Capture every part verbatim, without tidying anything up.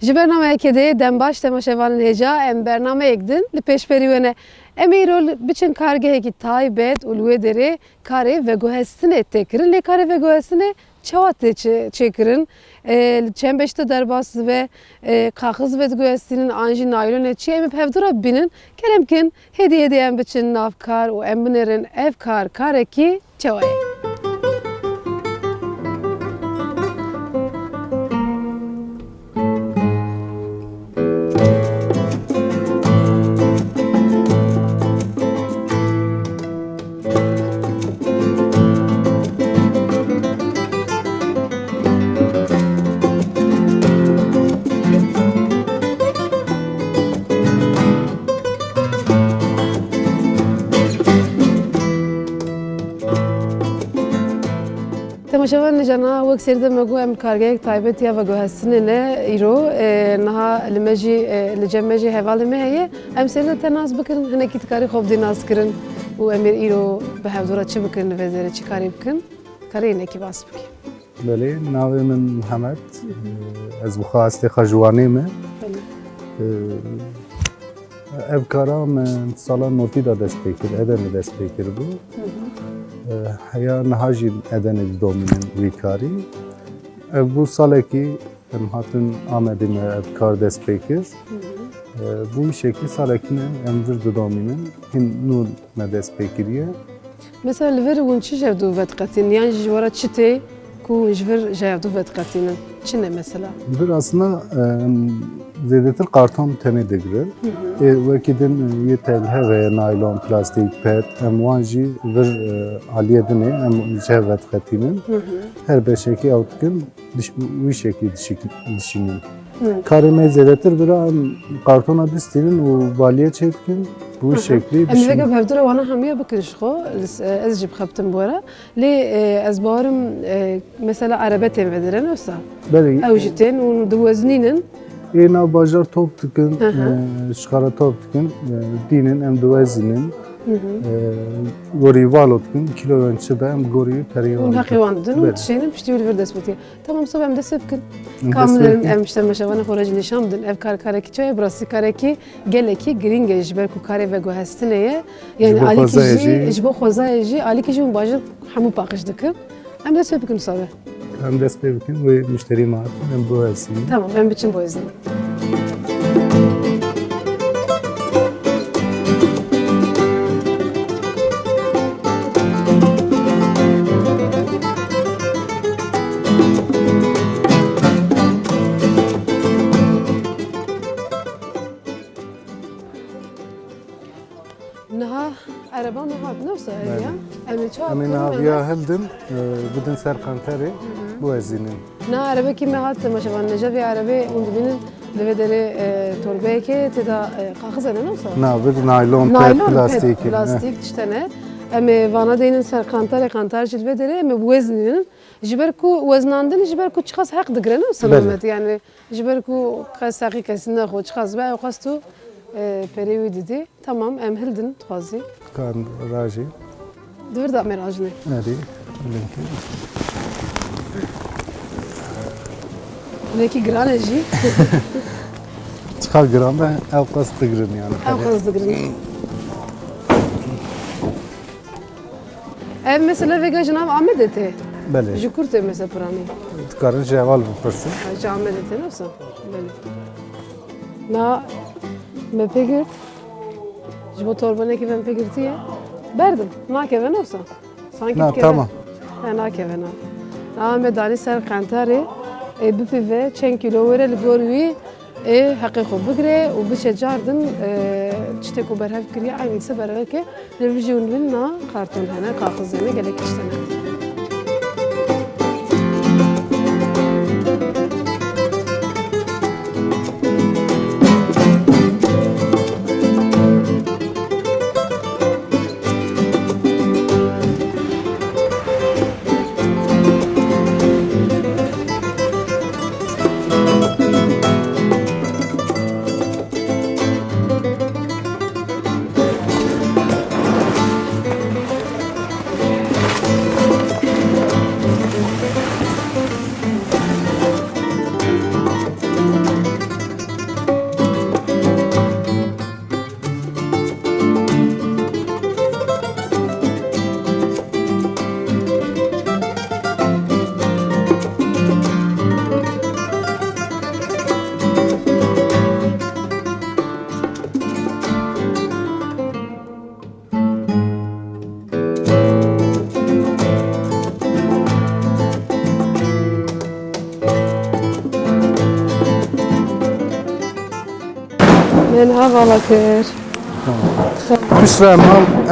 Ji bernameyekê dê dem baş temaşevanên hêja, em bernameyek din li pêşberî we ne. Em ê îro li, biçin kargehekî taybet û li wê derê karê veguhestinê tê kirin. Lê karê veguhestinê çawa tê çê-, çêkirin? E, li çend beşî de derbas dibe, e, kaxiz vediguhestînin an jî naylonê çi? Em ê bi hevdû re bibînin. Kerem kin, hêdî hêdî em biçin nav kar û em binêrin ev kar karekî çawa ye. Temaşevan, nijana wek sêr de me got em kargehek taybet ya veguhestinê ne îro, e, niha li me jî, e, li cem me jî hevalê me heye. Em sêr de te nas bikin, hinekî dikarî xwe bidî nas kirin û em ê îro bi hevdû re çi bikin, li vê derê çi karî bikin? Karê hinekî bas bikî. Belê, navê min Mihemed. Hı hı. Ez bi xwe estê xwe ji Wanê me. Belê. Ee, ev kara me sala notî de dest pê kir, Edenê dest pê kiribû. Hı hı. Ee, heya niha jî Edenê didomînin wî karî. Ev bû salekî em hatin Amedê me ev kar dest pê kir. Hı hı. Ee, bû wî şeklî salekî ne em vir didomînin. Hîn nû me dest pê kiriye. Mesela li vir hûn çi ji hev du vediqetînin? Yan jî ji we re çi tê ku hûn ji vir ji hev du vediqetînin? Çi ne mesela? Vir aslında, em, zêdetir karton tenê digirin. Hı hı. Ê, wekî din, e, yê tevlihev heye, naylon, plastîk, pet, em wan jî vir, e, aliyê din ê, em ji hev vediqetînin. Hı hı. Her beşekî ew dikin, diş-, wî şeklî dişik-, dişînin. Hı. Karê me zêdetir bira em kartona distînin û baliyê çêdikin. Bi wî Hı hı. şeklî Em dişînin. Veke bi hevdû re wana hemiya bikin ji xwe. Li s-, ez jî bixebtim bi we re. Lê, e, ez bawerim, e, mesela erebe tên vedirin wisa. Belê. Ew jî tên û diweznînin. Ê nav bajar top dikin, Hı hı. e, ji xwe re top dikin, e, dînin em diwezînin. Hı hı. E, gorî valo dikin, kîlo wen çi be em gorî perê Hûn wan heqê dikin. Wan didin û Belê. Dişênin piştî wî li vir dest pê dikin. Tamam, sobe em dest pê bikin. Em Ka dest pê binerin, bikin. Em ji temaşevanê xwe re jî nîşan bidin. Ev kar karekî çawa ye? Bi rastî karekî gelekî girîng e ji ber ku karê veguhestinê ye. Yanî Ji bo alîkî xwezayê jî, jî. Ji bo xwezayê jî, alîkî jî hûn bajêr hemû paqij dikin. Em dest pê bikin sobe. Em dest pê bikin, wê muşterî me hatin, em biwezînin. Tamam, em biçin biwezînin. Niha ereba me hat, ne wisa heriya? Belê. Em ê çawa Em ê bikin, niha em viya ê hildin, e, bidin ser qenterê, Hı hı. biwezînin. Niha erebekî me hat, temaşevan, neja vê erebê hûn dibînin, li vê derê, e, torbeyekê tê de, e, kaxiz hene, ne wisa? Na, bir naylon, pet, Naylon, pet, plastîk, plastik, tiştene. Em ê vana deynin ser qenterê, qentar jî li vê derê, em ê biweznînin. Ji ber ku weznandin, ji ber ku çiqas heq digire, ne wisa Belê. Mehmet? Yani, ji ber ku qe seqî kesî nexwe, çiqas be, ew qas tu, e, perê wî didî. Tamam, em hildin, dixwazî. Kan rajî. Di vir de em ê rajinê. Erî, linki. Hinekî giran e jî. Çiqas giran be, ew qas digirin yani. Ew qas digirin. Ev mesela vêga ji nav Amedê tê? Belê. Ji kur tê mesela piranî? Dikarin ji heval bipirsin. Ha, ji Amedê tê, ne wisa? Belê. Na, me pê girt. Ji bo torbanekî me pê girtiye. Berdim, nakeve, ne wisa? Sanki Na, dikeve. Tamam. He, nakeve, na. Na, me danî ser qentarê. Ê, bipîve, çend kîlo were li gor wî. Ê heqê xwe bigire û biçe car din, e, tiştê ku berhev kiriye, eynî se berhevke, li vir jî hûn dibînin na karton hene, kaxiz hene, gelek tişt hene. Vala kir. Tamam. Piştre em,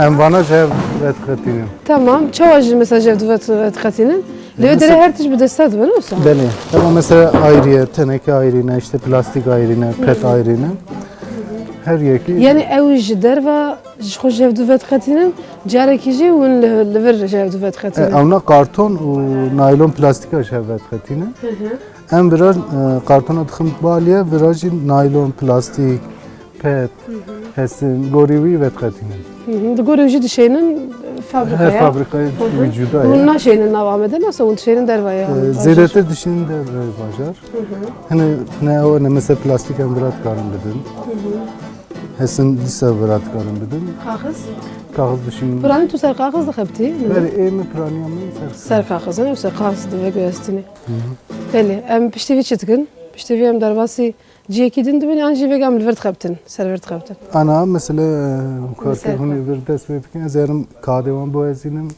em vana ji hev vedixetînin. Tamam. Çawa jî mesela ji hev du vet-, vedixetînin? Lê wê derê her tişt bi desta dibe, ne wisa? Belê. Ama mesela ayrı, teneke ayrı ne, işte plastik ayrı ne, pet ayrı ne. Her yekî. Yani ew ji derva ji xwe ji hev du vedixetînin, carekî jî hûn li, li vir ji hev du vedixetînin. E, ewna karton û naylon plastika ji hev vedixetînin. Hı hı. Em vira, e, kartona dixin baliye, vira jî naylon, plastik, pet, hesin, gorî wî vedixetînin. Hı hı. Di gorî wî jî dişênin, e, fabrikaya. Her fabrikaya wî cuda ye. Hûn naşênin nav Amedê, nasıl hûn dişênin dervaya? E, zêdetir dişînin dervaya bajar. Hı hı. Hine, hine ew ne mesela plastik em vira dikarin bidin. Hı hı. Hesin dîsa vira dikarin bidin. Kaxiz? Kaxiz dişînin. Piranî tu ser kaxiz dixebitî? Belê, ê min piraniya min ser. Ser kaxiz, ne? Ser kaxiz dibe guhestinê. Hı hı. Belê, em piştî vî çi dikin? Piştî vî em derbasî cihekî din dibin, yan jî vêga em li vir dixebitin, ser vir dixebitin. Ana, mesele, e, karker hûn ê vir dest pê bikin, ez ê herim kadê wan biwezînim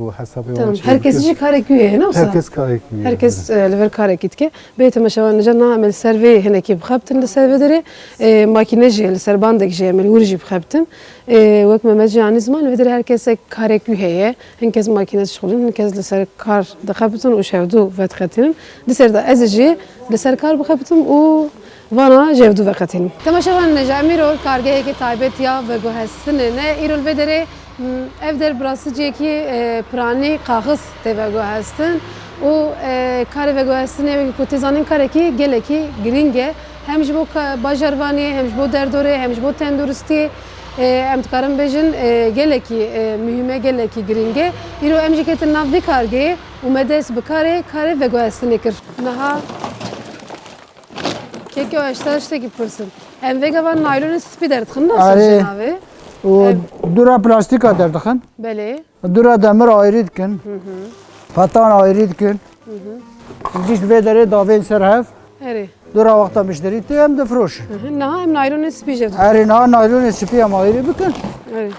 û hesabê wan. Tamam, çê herkes bikin. Jî karekî wî heye, ne wisa? Herkes karekî wî heye. Herkes, e, li vir karekî dike. Bê temaşevan niha em ê li ser vê hinekî bixebitin li ser vê derê. E, makîne jî li ser bandek jî em ê li wir jî bixebitin. E, wek Mehmet jî anî ziman, li vê derê her kesek karekî wî heye. Hin kes makîne dişixulin, hin kes li ser kar dixebitin û ji hev du vedixetînin. Di ser de ez jî li ser kar bixebitim û vana ji hev du veqetînim. Temaşevan, ne ji em îro kargehekê taybet ya veguhestinê ne. Îro li vê derê, m, ev der bi rastî cihekî, e, piranî, kaxiz tê veguhestin û, e, karê veguhestinê wekî ku tê zanîn karekî gelekî girîng e. Hem ji bo ka-, bajarvaniyê, hem ji bo derdorê, hem ji bo tenduristiyê, e, em dikarin bêjin, e, gelekî, e, muhîme, gelekî girîng e. Îro em jî ketin nav vî kargehê û me dest bi karê, karê veguhestinê kir. Niha keke eşta tiştekî bipirsin. Em vê gava naylonê spî derdixin, nasıl Erê. Cenavê? Û Em- dura plastîka derdixin. Belê. Dura demir ayrî dikin. Hı hı. Petan ayrî dikin. Hı hı. Giş vê derê davên ser hev. Erê. Dura wexta mişterî tê em difiroşin. Hı hı. Niha em naylonê spî jê dikin. Erê, niha naylonê spî em ayrî bikin. Erê.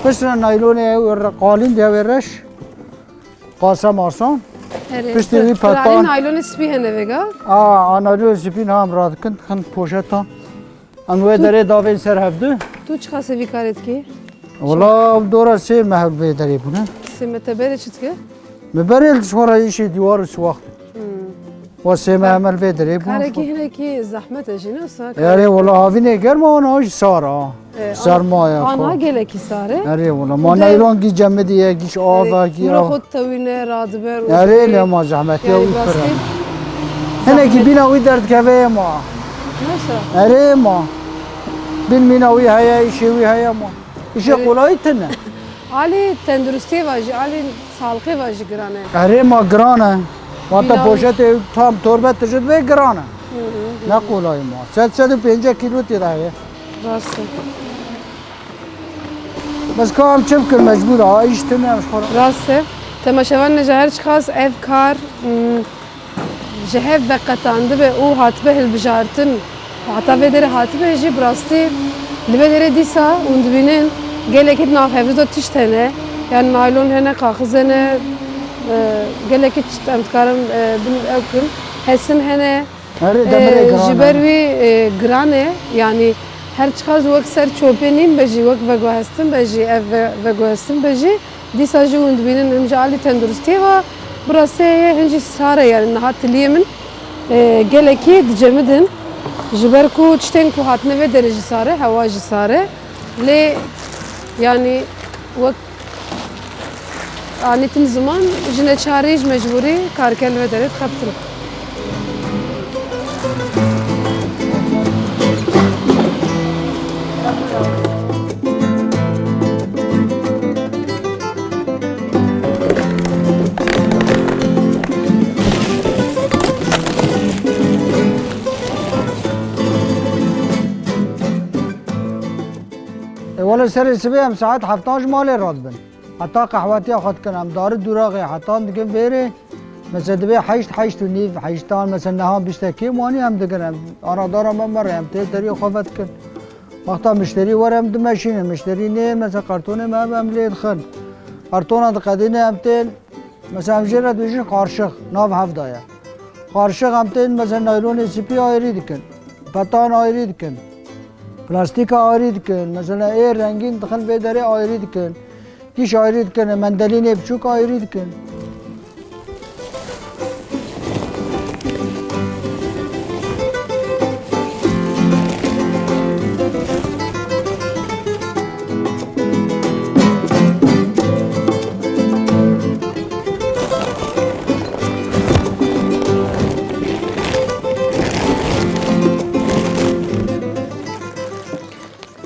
Piştre naylonê ew re-, qalîn diye wê reş. Qase marsan. Erê. Piştî wî petan. Naylonê spî hene vêga? A, a naylonê spî niha em radikin, dixin poşetan. Em wê derê davên ser hevdu. Tu çiqasê vî karê dikî? Wala dora sê meh vê derê bûne. Sê meh te berê çi dike? Min berê li ji xwe re îşê dîwar û siwax dike. Hmm. Wa sê meh em li vê derê bûne. Karekî hinekî zehmet e jî, ne wisa? Erê wala havînê germ a, ana jî sar a. E, sermaya ana xwe. Gelekî sar e. Erê wala. Ma naylon gî cemidî ye, gî av e, gî av. Xwe tewîne radibe rojê. Erê ne ma zehmetî ya wî pir e. Hinekî bîna wî derdikeve ye ma. Nasıl? Erê ma. Bin mîna wî heye, îşê wî heye ma. Îşê qolayî tune. Alî tenduristiyê ve jî, alî sağlıkê ve jî giran e. Erê ma giran e. Wata poşetê tam torbe tijî dibe giran e. Hı hı. Ne qolay ma. Sed, sed û pêncî kîlo tê de heye. Rast e. Bes ka em çi bikin, mecbûr a, îş tune em ji xwe re. Rast e. Temaşevanê ji her çiqas ev kar, m, ji hev veqetandibe û hatibe hilbijartin, heta vê derê hatibe jî, bi rastî li vê derê dîsa hûn dibînin gelekî di nav hevdu de tişt hene. Yani naylon hene, kaxiz hene, e, gelekî tişt em dikarin, e, bin ew kin. Hesin hene. Erê, demirê giran e. Ji ber wî, e, giran e. Yani her çiqas wek ser çopê nîn be jî, wek veguhestin be jî, ev ve-, veguhestin be jî, dîsa jî hûn dibînin him ji alî tenduristiyê ve bi rastî heye, hin jî sar e. Yani niha tiliyê min, e, gelekî dicemidin. Ji ber ku tiştên ku hatine vê derê jî sar e, hewa jî sar e. Lê yani wek anîtin ziman, ji neçarî, ji mecbûrî karker li vê derê dixebitin. E, wele serê sibê em saet heftan ji malê radibin. Heta qehwetiya xwe dikin, em dari dûraxê hetan dikin vêrê. Mesela divê heşt, heşt û nîv, heştan, mesela niha bîstekê wanî em dikin, em aradara me me re, em tê deriyê xwe vedikin. Wexta mişterî were em dimeşînin, mişterî nê, mesela kartonê me hebe em lê dixin. Kartona diqedîne em tên, mesela em jê re dibêjin qarşix, nav hev de ye. Qarşix em tên, mesela naylonê spî ayrî dikin, petan ayrî dikin. Plastîka ayrî dikin. Mesela ê rengîn dixin vê derê ayrî dikin. Kîş ayrî dikin. Mendelînê biçûk ayrî dikin.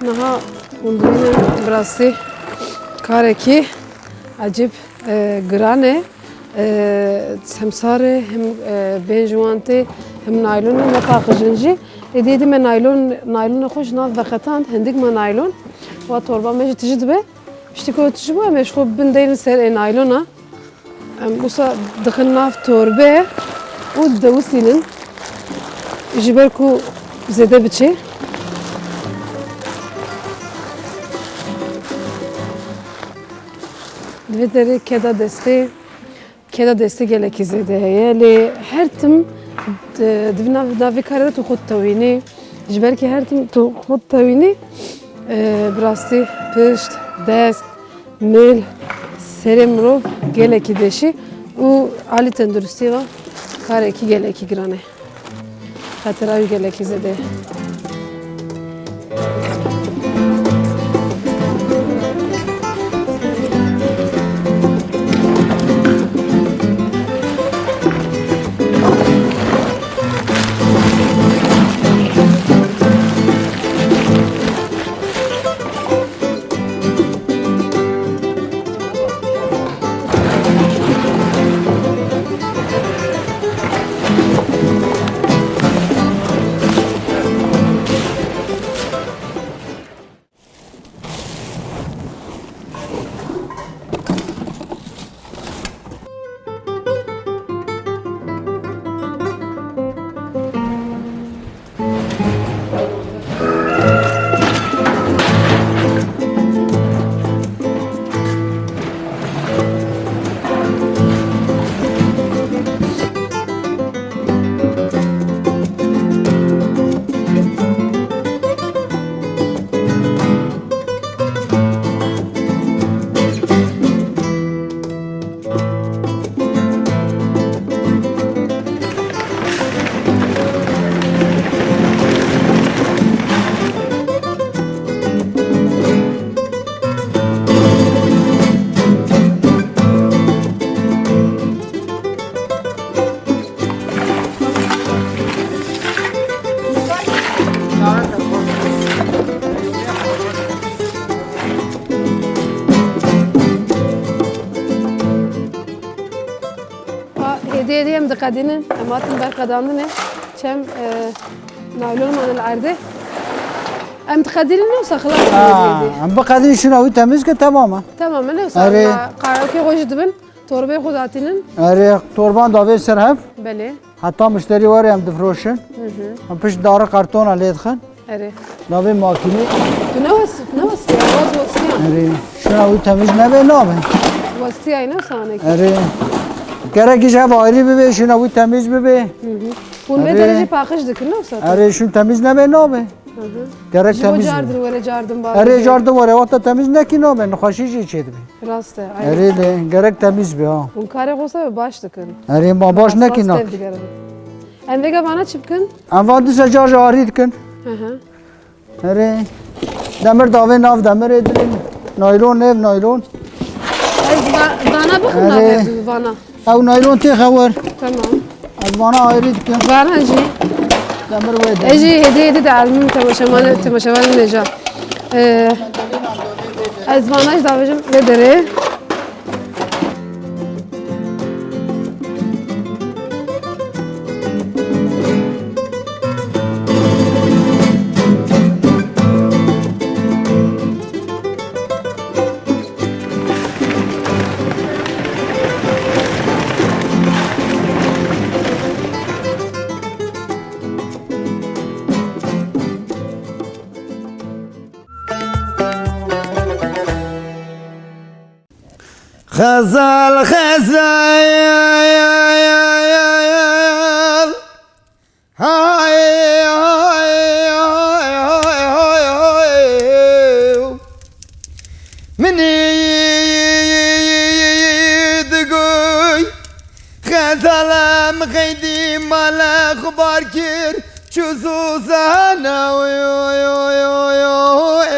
Niha hûn dibînin, bi rastî karekî ecêb, e, giran e. E, hem sar e, hem, e, bên ji wan tê, hem naylon e, me paqijin jî. Êdî êdî me naylon, naylona xwe ji nav veqetand, hindik me naylon. Wa torba me jî tijî dibe. Piştî ku tijî bû, em ê ji xwe bindeynin ser ê naylona. Em wisa dixin nav torbe û diwisînin ji ber ku zêde biçe. Di vê derê keda destê, keda destê gelekî zêde heye, lê her tim di, di nav, navê karê de tu xwe ditewînî. Ji ber ku her tim tu xwe ditewînî, e, bi rastî pişt, dest, mil, serê mirov gelekî deşî û alî tenduristiyê ve karekî gelekî giran e. Xetera wî gelekî zêde ye. Ha, hêdî hêdî em diqedînin, em hatin ber qedandinê. Çem, e, naylon mane li erdê. Em diqedînin, ne wisa xilas Ha, hêdî hêdî. Em biqedînin, şûna wî temiz ke, temam e. Tamam e, ne wisa Erê. Em, e, qarakê xwe jî dibin, torbeyê xwe datînin. Erê, torban davê ser hev. Belê. Heta mişterî were em difroşin. Hı hı. Em pişt darê kartona lê dixin. Erê. Navê makînê. Tu ne wes-, ne westiya, waz westiya. Erê. Şuna wî temiz nebe nabe. Westiya ne sanekî. Erê. Gerek îş hev ayrî bibe, şuna wî temiz bibe. Hı hı. Hûn vê Erê. Derê jî paqij dikin, ne wisa? Erê, şun temiz nebe nabe. Hı hı. Gerek Ji bo temiz cardin bibe. Were cardin bar Erê, bibe. Cardin were, wexta temiz nekî nabe, nixweşî jî çêdibe. Rast e, aynen. Erê lê, gerek temiz be ha. Hûn karê xwe se baş dikin. Erê, ma baş Hassas nekî tev nak. Digerin. Em vêga vana çi bikin? Em van dîsa car ji arî dikin. Hı hı. Erê, demir davê nav demirê dilin. Naylon, nêv naylon. Ez va-, vana bixim Erê. Navê vana. Ew naylon tê xewer. Tamam. Ez vana ayrî dikim. Vana jî. Demir wê de. Ez jî hêdî hêdî de elmim temaşevan-, temaşevanê nêja. Ee, ez vana jî davêjim vê derê. Xezal, xezal. Hay, hay, hay, hay, hay, hay. Bar kir çû zûzane, oy, oy, oy, oy, oy,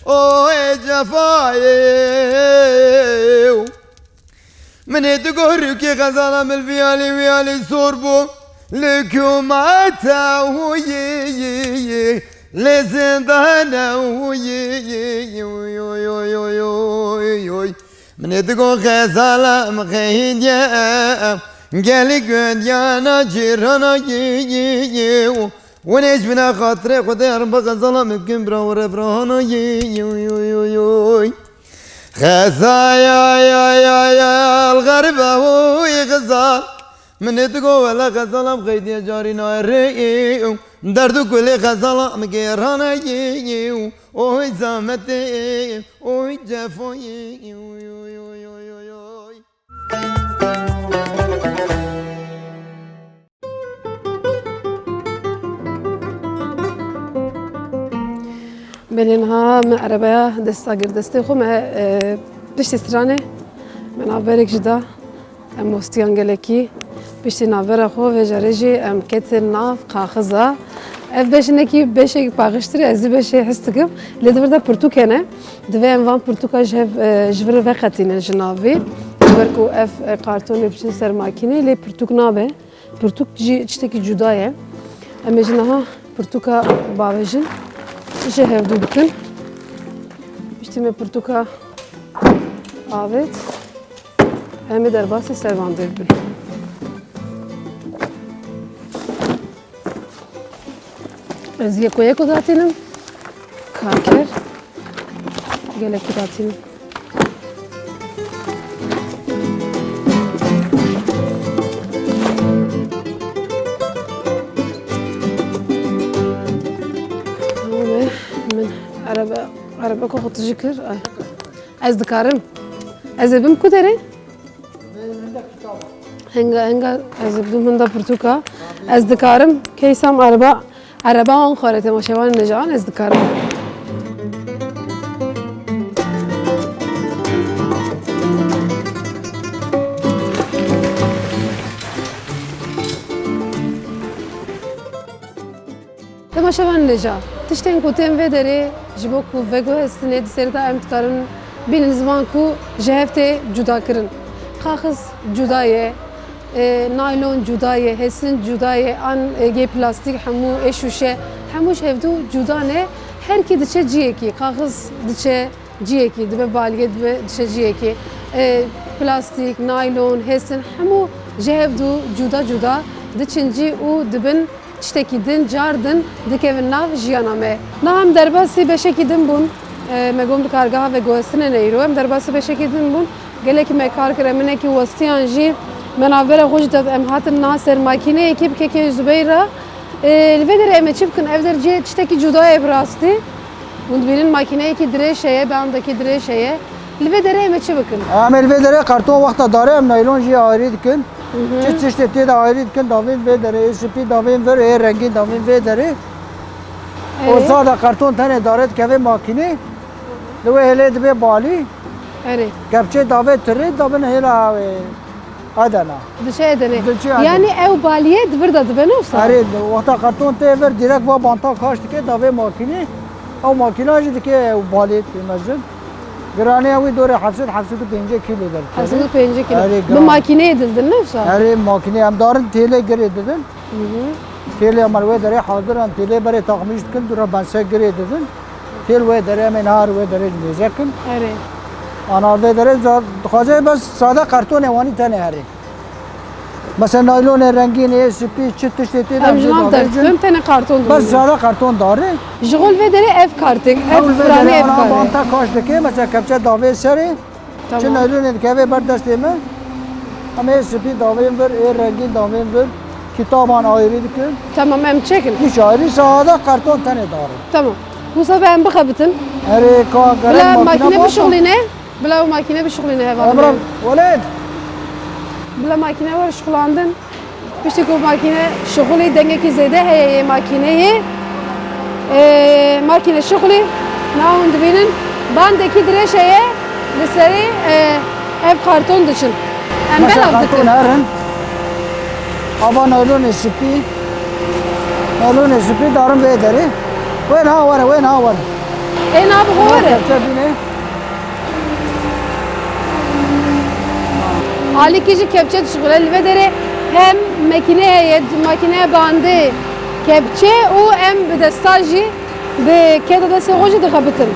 oy, cefayê. Min ê digot rûkê xezala min vî alî, wî alî zor bû. Li hikûmeta wî lê zindane wî. Oy, oy, oy, oy, oy, oy. Min ê digot xezala min xeydiye, gelî gundiyana cîrana yî. Winê ji bina xatirê Xwedê herin bi xezala min bikin bira û revrahana yî. Oy, oy, oy, oy. Xezaya ya ya ya, el xeribe oy xezal. Min ê digot wela xezala min xeydiye carî nayê rê. Derd û kulê xezala min gêrane yî. Oy zehmetê, oy cefayê, oy, oy, oy, oy, oy, oy. Belê niha me erebeya desta gir destê xwe, me, e, piştî stranê me navberek ji da. Em hostiyan gelekî piştî navbera xwe, vê carê jî em ketin nav qaxiza. Ev beş hinekî beşek paqijtir e, ez ê beşê hez dikim. Lê di vir de pirtûk hene. Divê em van pirtûka ji hev, e, ji vir veqetînin ji navî. Ji ber ku ev, e, kartonê biçin ser makînê, lê pirtûk nabe. Pirtûk jî tiştekî cuda ye. Em ê ji niha pirtûka bavêjin, ji hevdû bikin. Piştî me pirtûka avêt. Em ê derbasî ser van dê bibin. Ez yeko yeko datînim. Karker. Gelekî datînim. Tamam e. Min erebe, erebe xwe tijî kir. Ay. Ez dikarim. Ez ê bim ku derê? Hinga, hinga ez ê bim hinda pirtûka. Ez dikarim. Keysam ereba, ereba an xware temaşevan necan ez dikarim. Temaşevan leja, tiştên ku tên vê derê ji bo ku veguhestinê di serê de em dikarin bînin ziman ku ji hev tê cuda kirin. Qaxiz cuda ye, e, naylon cuda ye, hêsin cuda ye, an, e, yê plastîk hemû, ê şûşe, hemû ji hevdû cuda ne. Her kî diçe ciyekî, qaxiz diçe ciyekî, dibe baliyê, dibe diçe ciyekî. E, plastîk, naylon, hêsin hemû ji hevdû cuda cuda diçin cî û dibin tiştekî din, car din dikevin nav jiyana me. Niha em derbasî beşekî din bûn. E, me got em li kargeha veguhestinê ne îro. Em derbasî beşekî din bûn. Gelekî me kar kir, em hinekî westiyan jî me navbera xwe jî da, em hatin na ser makîneyekî bi kekê Zubeyra. E, li vê derê em ê çi bikin? Ev der cihê tiştekî cuda ye bi rastî. Hûn dibînin makîneyekî dirêj heye, bandekî dirêj heye. Li vê derê em ê çi bikin? Em ê li vê derê karton wexta dare em naylon jî ayrî dikin. Hı hı. Çi tiştê tê de ayrî dikin, davên vê derê, ê spî davên vir, ê rengîn davên vê derê. Erê. O zada karton tenê dare dikeve makînê. Li wê hêlê dibe balî. Erê. Kepçê dave tirê, dabin hêla, e, Adana. Diçe Edenê. Diçe Edenê. Yani ew baliyê di vir de dibe, ne wisa? Erê, wexta karton tê vir, direkt va banta kaş dike, davê makînê. Ew makîna jî dike ew baliyê tê mezin. Giranîya wî dorê heft sed, heft sed û pêncî kîlo derkeve. Heft sed û pêncî kîlo. Erê, bi giran. Makîneyê dildin, ne wisa? Erê, makîneyê em darin têlê girê didin. Hı hı. Têlê em li wê derê hazir in, têlê berê taxmîş dikin, dûra bense girê didin. Têl wê derê em ê nahar wê derê ji mêze kin. Erê. Ana vê derê za-, dixwaze bes sade kartonê wanî tenê herê. Mesela naylonê rengîn ê, spî, çi tiştê tê de. Em ji nav derdixin, tenê karton. Bes dibin. Sade karton dare. Ji xwe li vê derê ev kartêk, ev, ev firanê ev ana kar e. Banta kaş dike, mesela kepçe davê serê. Tamam. Çi naylonê dikeve ber destê me. Em ê spî davên vir, ê rengîn davên vir. Kitaban ayrî dikin. Tamam, em çekin. Hiç ayrî sade karton tenê dare. Tamam. Wisa be em bixebitin. Erê ka gerek. Bila makîne bişuxlîne. Bila ew makîne bişuxlîne hevalê me. Welêt. Bila makîne were şuxlandin. Piştî ku makîne şixulî, dengekî zêde heye yê makîneyê. Ê, makîne şixulî, niha hûn dibînin bandekî dirêj heye, li serî, ê, ev karton diçin. Em belav dikin. Herin. Ava naylonê spî, naylonê spî darin vê derê. Wê niha were, wê niha were. Ê niha bi xwe were. Kepçe bîne. Alîkî jî kepçe dişixule. Li vê derê hem makîne heye, makîneya bandê kepçe û em bi desta jî bi keda destê xwe jî dixebitin.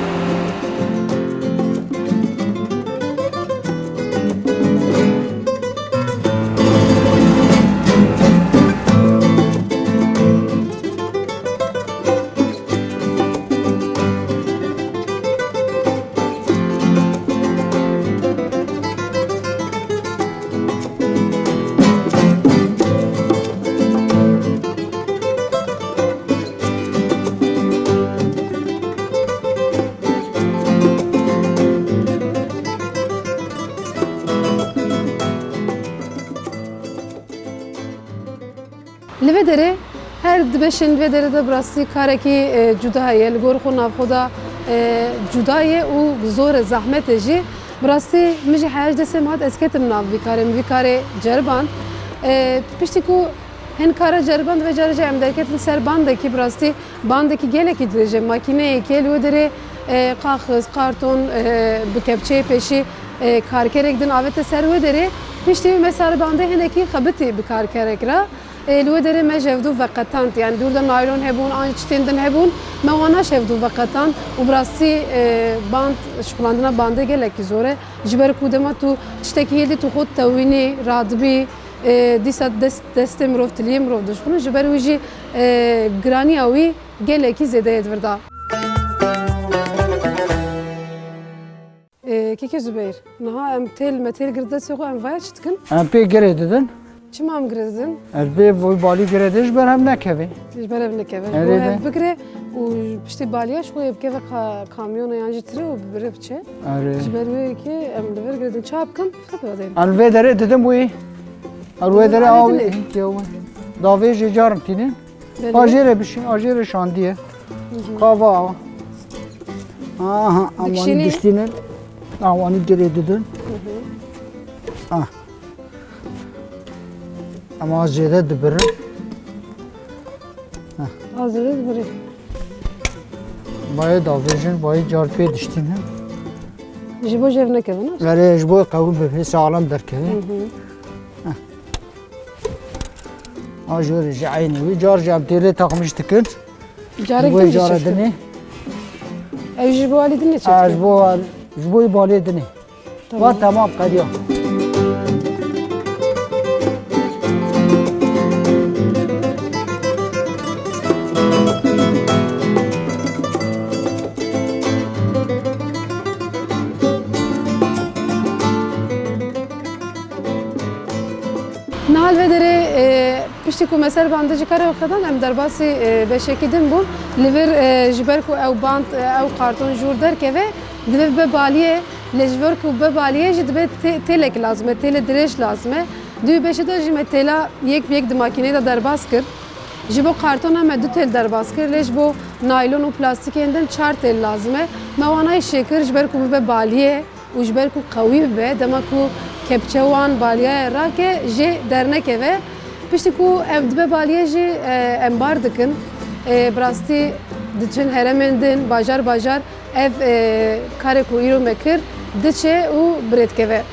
Li vê derê her di beşên vê derê de bi rastî karekî, e, cuda heye. Li gor xwe navxwe de, e, cuda ye û zor e, zehmet e jî. Bi rastî min jî heya ji destê min hat, ez ketim nav vî karê, min vî karê ceriband. E, piştî ku hin kara ceriband, vê carê jî em derketin ser bandekî, bi rastî bandekî gelekî dirêj e. Makîneyekê li wê derê, e, qaxix, karton, e, bi kepçeyê pêşî, e, karkerek din avête ser wê derê. Piştî wî me ser bandê hinekî xebitî bi karkerek re. Ê, li wê derê me ji hevdû veqetand, yani dûr de naylon hebûn, an tiştên din hebûn, me wana ji hevdû veqetand û bi rastî, e, band, şixulandina bandê gelekî zor e. Ji ber ku dema tu tiştekî hêldî tu xwe tewînî, radibî, e, dîsa dest, destê mirov, tiliyê mirov dişixulin, ji ber wî jî, e, giraniya wî gelekî zêde ye di vir de. Ê, Kekê Zubeyr, niha em têl, me têl girt destê xwe, em vaya çi dikin? Em pê girê didin. Çima em girê didin? Ez bê vî balî girê didin, ji ber hev nekeve. Ji ber hev nekeve. Ji bo hev bigire û piştî baliya ji xwe yê bikeve ka-, kamyona yan jî tire û bibire biçe. Erê. Ji ber wê yekê em li vir girê didin. Ça bikim? Fek vadeyim. Em vê derê didin wî. Em wê derê awî. Davê jê carim tînin. Belê. Ajêre bişî, ajêre şandiye. Hı hı. Kava. Aha, amanî diştînin. Awanî girê didin. Hı hı. Ah. Ama az zêde dibirin. Heh. Az zêde dibirin. Bayê davêjin, bayê car pê diştînin. Ji bo jev nekevin, ha? Erê, ji bo qewim bibe, sağlam derkeve. Hı hı. Heh. A jûrê ji eynî wî. Car jî em têlê takmiş dikin. Carek din jî çêdikin. Ew ji bo alî dinê çêdikin? Ha, ji bo, ji bo balê dinê. Tamam. Va temam, qediya. Niha li vê derê, e, piştî ku me ser bandê ji karê xwe dan, em derbasî, e, beşekî din bûn. Li vir, e, ji ber ku ew band, e, ew karton jûr derkeve, divê bibe baliyê. Lê ji ber ku bibe baliyê jî divê tê-, têlek lazim e, têlê dirêj lazim e. Di wî beşê de jî me têla yek bi yek di makîneyê de derbas kir. Ji bo kartona me du têl derbas kir, lê ji bo naylon û plastîkên din çar têl lazim e. Me wana hişê kir, ji ber ku bibe baliyê. Û ji ber ku qewî bibe, dema ku kepçe wan baliyayê rake, jê dernekeve. Piştî ku em dibe baliyê jî, e, em bar dikin. E, bi rastî diçin heremên din, bajar bajar ev, e, karê ku îro me kir, diçe û bi rê dikeve.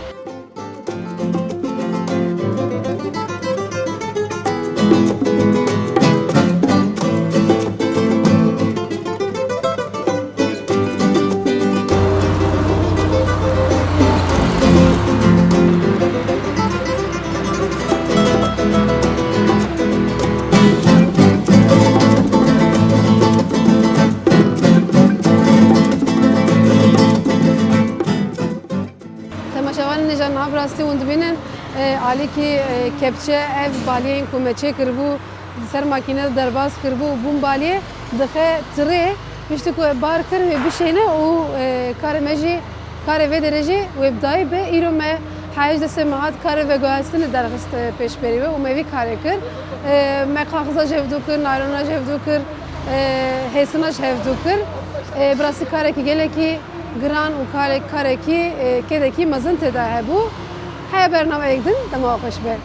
Temaşevanên hêja, niha bi rastî hûn dibînin, e, alîkî, e, kepçe ev baliyên ku me çêkiribû, di ser makîne de derbas kiribû û bûn baliyê, dixe tirê, piştî ku we bar kir, wê bişêne û, e, karê me jî, karê vê derê jî wê bi dayî be. Îro me heyij destê me hat karê veguhestinê derxist, e, pêşberî we û me vî karê kir. E, me kaxiza ji hevdû kir, naylona ji hevdû kir, e, hêsina ji hevdû kir. E, bi rastî karekî gelekî giran û karek-, karekî, e, kêdekî mezin tê de hebû. Heya bernameyek din, dema we xweş be.